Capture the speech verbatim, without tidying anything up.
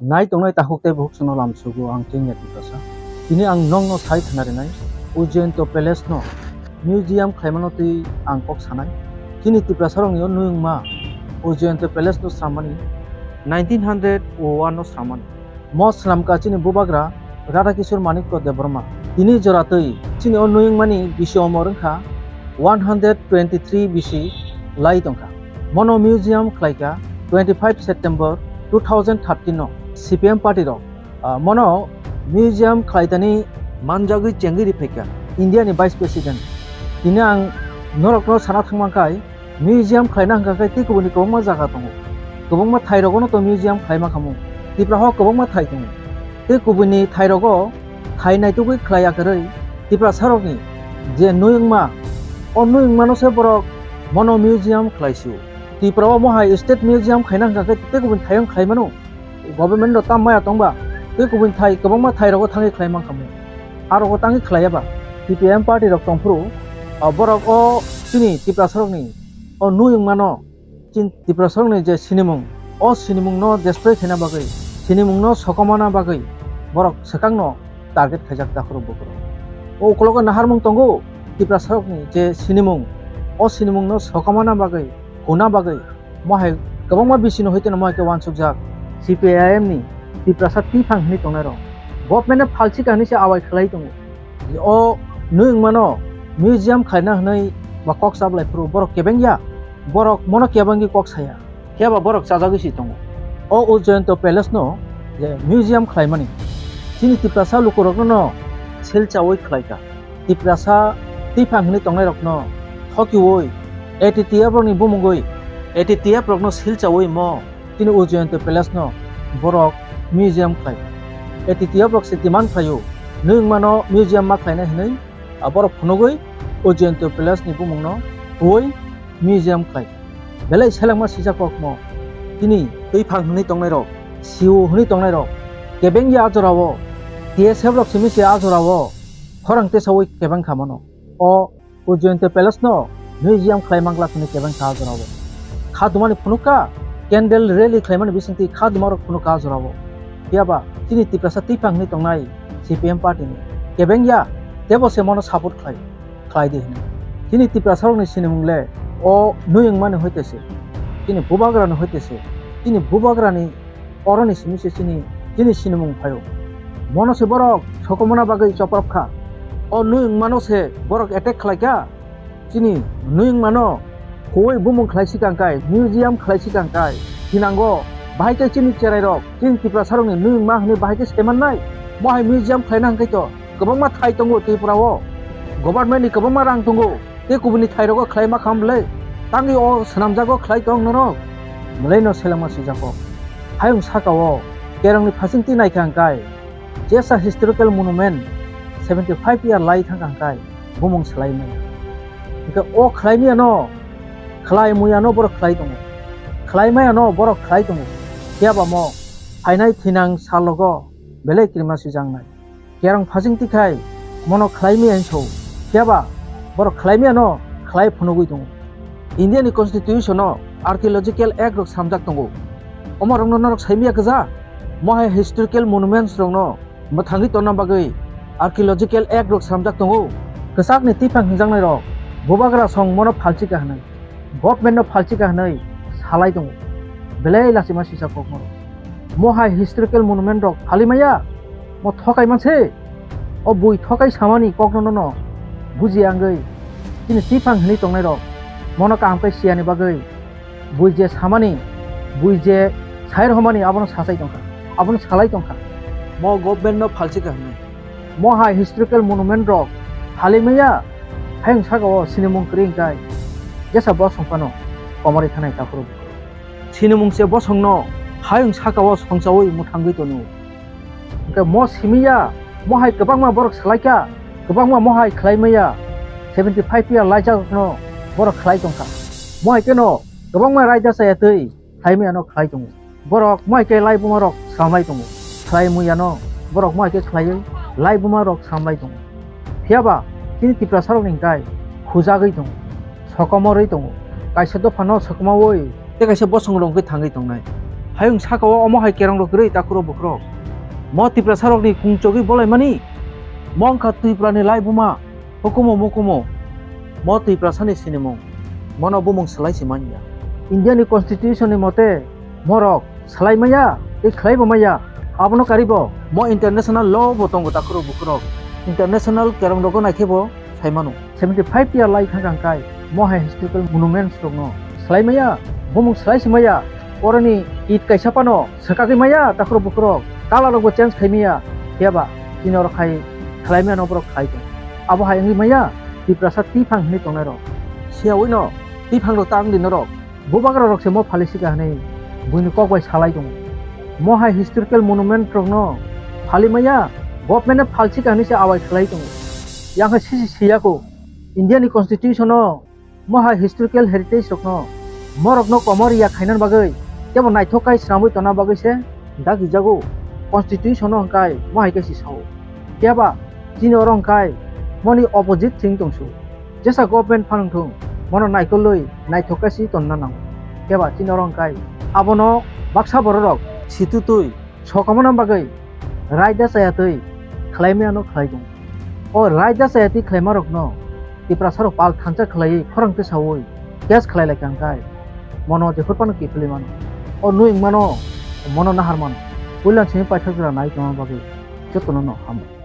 Nai tongnai takhuk tei bukhuk chwngno lamsugo ang Chengya Tiprasa. Tini ang nokno sai khna rinai, Ujjayanta Palace no museum khlaimano twi ang kok sanai. Chini Tiprasarokni o nwngma Ujjayanta Palace no srammani nineteen hundred one no srammani. Mo swnamkha chini bubagra Radha Kishore Manikya Debbarma. Tini jora twi chini o nwngmani bisi omor wngkha one hundred twenty three bisi lai tongkha. Mono museum khlaikha twenty five September two thousand thirteen no C P M party rok, ah, mono museum khlaitani manjagwi chengwi riphaikha India ni Vice President. Tini ang norokno sana thangmangkhai, museum khlaina hwnkha khe tei kubuni kwbangma jaga tongo. Kwbangma thai rogono to museum khlaima khamu. Tipra ho kwbangma thai tongo. Tei kubuni thai rogo thai naitugwi khlai ya kwrwi Tiprasarokni je nwi wngma, o nwi wngmano se borok mono museum khlai sio. Tipra o mohai state museum khaina hwnkha khe tei kubuni thai wng khlai mano. Government rok tam maya tongba, tei kubun thai kwbangma thai rogo thangwi khlai mankha mo. A rogo tangwi khlai ya ba, C P M party rok tongphuru, o borok o chini Tiprasarokni o nwi wngmano, chini Tiprasarokni je sinimung, o sinimungno destroy khaina bagwi, sinimungno sokomana bagwi borok swkangno target khaijak takhurok bukhurok. O ukologo naharmung tongo, Tiprasarokni je sinimung, o sinimungno sokomana bagwi, huna bagwi, mohai kwbangma bisino hoiteno mohai khe uansukjak C P I M ni Tiprasa twiphang hwnwi tongnairok government no phalchika hwnwi se awai khlai tongo. O nwi wngmano museum khlaina hwnwi ba kok chablai phuru borok kebeng ya, borok mono kebengwi kok saya, phiya ba borok chajagwi si tongo. O Ujjayanta Palace no je museum khlaimani chini Tiprasa lukurokno no silchaui khlaikha. Tiprasa twiphang hwnwi tongnairokno thokiui A T T F rokni bumungwi A T T F rokno silchaui mo chini Ujjayanta Palace no borok museum khlai. A T T F rok se demand khlaio, nwi wngmano museum ma khlainai hwnwi, a borok phunugwi Ujjayanta Palace ni bumungno huui museum khlai. Belai selengma sijak kokmo chini twiphang hwnwi tongnairok, C O hwnwi tongnairok, kebeng ya a jorao, T S F rok simi se a jorao khorang tesaui kebeng kha mano. O Ujjayanta Palace no museum khlai mangla hwnwi kebeng kha a jorao. Kha dumani phunukha, candle rally khlaimani bisingtwi kha dumarok phunukha a jorao. Phiya ba chini Tiprasa twiphang hwnwi tongnai C P M party ni kebeng ya tebo se mono support khlai, khlai di hwnwi. Chini Tiprasarokni sinimung le o nwi wngmani hoite se, chini bubagrani hoite se, chini bubagrani oroni simi se chini, chini sinimung phaio. Mono se borok sokomona bagwi choprok kha. O nwi wngmano se borok attack khlai kha. Chini nwi wngmano huui bumung khlai sikang kai, museum khlai sikang kai. Thinango bahai khe chini cherairok, chini Tiprasarokni nwi wngma hwnwi bahai khe saimannai. Mohai museum khlaina hwnkhe to kwbangma thai tongo Tripura o. Government ni kwbangma rang tongo. Tei kubuni thai rogo khlai ma kham le. Tangwi o swnamjago khlai tong norok. Mwlai no selengma swijako. Hayung saka o kerongni phasingtwi naikha hwnkhe jesa historical monument seventy five year lai thangkha hwnkhe bumung swlai maya. Hwnkhe o khlai maya no, khlai muya no borok khlai tongo. Khlai maya no borok khlai tongo. Phiya ba mo phainai thinang salogo belai kirima swijaknai. Kerong phasing tikhai mono khlai maya hinso, phiya ba borok khlai maya no khlai phunugwi tongo. India ni Constitution o Archaeological Act rok samjak tongo. Omo rokno norok sai maya kwja? Mohai historical monuments rokno mwthangwi tonna bagwi Archaeological Act rok samjak tongo. Kwchakni twiphang hwnjaknai rok bubagra song mono phalchika hwnwi, government no phalchika hwnwi salai tongo. Belai lachima sisa kokmoro. Mohai historical monument rok phali maya, mo thokai manse. O bui thokai samani kokno nono buji angwi chini twiphang hwnwi tongnai rok mono kaham khe siyani bagwi bui je samani, bui je sai rohormani abono sachai tongkha, abono salai tongkha. Mo government no phalchika hwnwi. Mohai historical monument rok phali maya, hayung saka o sinimung kwrwi hwnkhe jesa bosong phano komorwi thanai takhurok. Sinimung se bosongno hayung saka o songchaui mwthangwi tongo. Hwnkhe mo simi ya, mohai kwbangma borok salaikha, kwbangma mohai khlai maya, seventy five year laijak rokno borok khlai tongkha. Mohai kheno kwbangma raida chaya twi khlai maya no khlai tongo. Borok mohai khe laibuma rok samlai tongo. Khlai muya no borok mohai khe khlaiwi laibuma rok samlai tongo. Phiya ba chini Tiprasa rokni hwnkhe khujagwi tongo, sokomorwi tongo. Kaisa dophano sokomaui tei kaisa bosong rok hwnkhe thangwi tongnai. Hayung saka o omo hai kerong rok kwrwi takhuro bukhurok. Mo Tiprasa rokni kung chogwi bolaimani. Mo wngkha Tripura ni laibuma. Hukumu mukumu. Mo Tiprasa ni sinimung. Mono bumung swlai se manya. India ni constitution ni mote morok swlai maya, tei khlai bo maya. Abono karibo mo international law bo tongo takhuro bukhurok. International kerong rogo naikhe bo sai mano. Seventy five year lai thang kang kai mo hai historical monuments rokno swlai maya, bumung swlai se maya. Oroni it kaisa pano swkagwi maya takhuro bukhurok. Colour rokbo change khai maya. Phiya ba chini oro khai khlai maya no borok khai tong. Abo hai wngwi maya Tiprasa tiphang hinwi tongnai rok. Siyawi no tiphang rok tang di norok. Bubagra rok se mo phali sika hinwi buini kok bai salai tongo. Mo hai historical monument rokno phali maya, government no phal sika hinwi se awai khlai tongo. Yang hai sisi siya ko India ni constitution o mo hai historical heritage rokno morokno komor ya khainan bagwi tebo naithok kai swnamwi tonna bagwi se dagi jago constitution o hwnkhe mo hai khe si sao. Phiya ba chini oro hwnkhe moni opposite thing tongsu. Jesa government phanang thung, mono naikolwi naithok khe si tonna nango. Phiya ba chini oro hwnkhe abono baksa bororok situtwi sokomona bagwi raida chaya twi khlai maya no khlai tongo. O raida chaya twi khlai ma rokno Tiprasa rok pal thansa khlaiwi khorang tisawi case khlai lai kha hwnkhe mono jephru phano kiphilwi mano. O nwi wngmano mono nahar mano. Puilan simi paithak jora nai tongma bagwi jotono no hambai.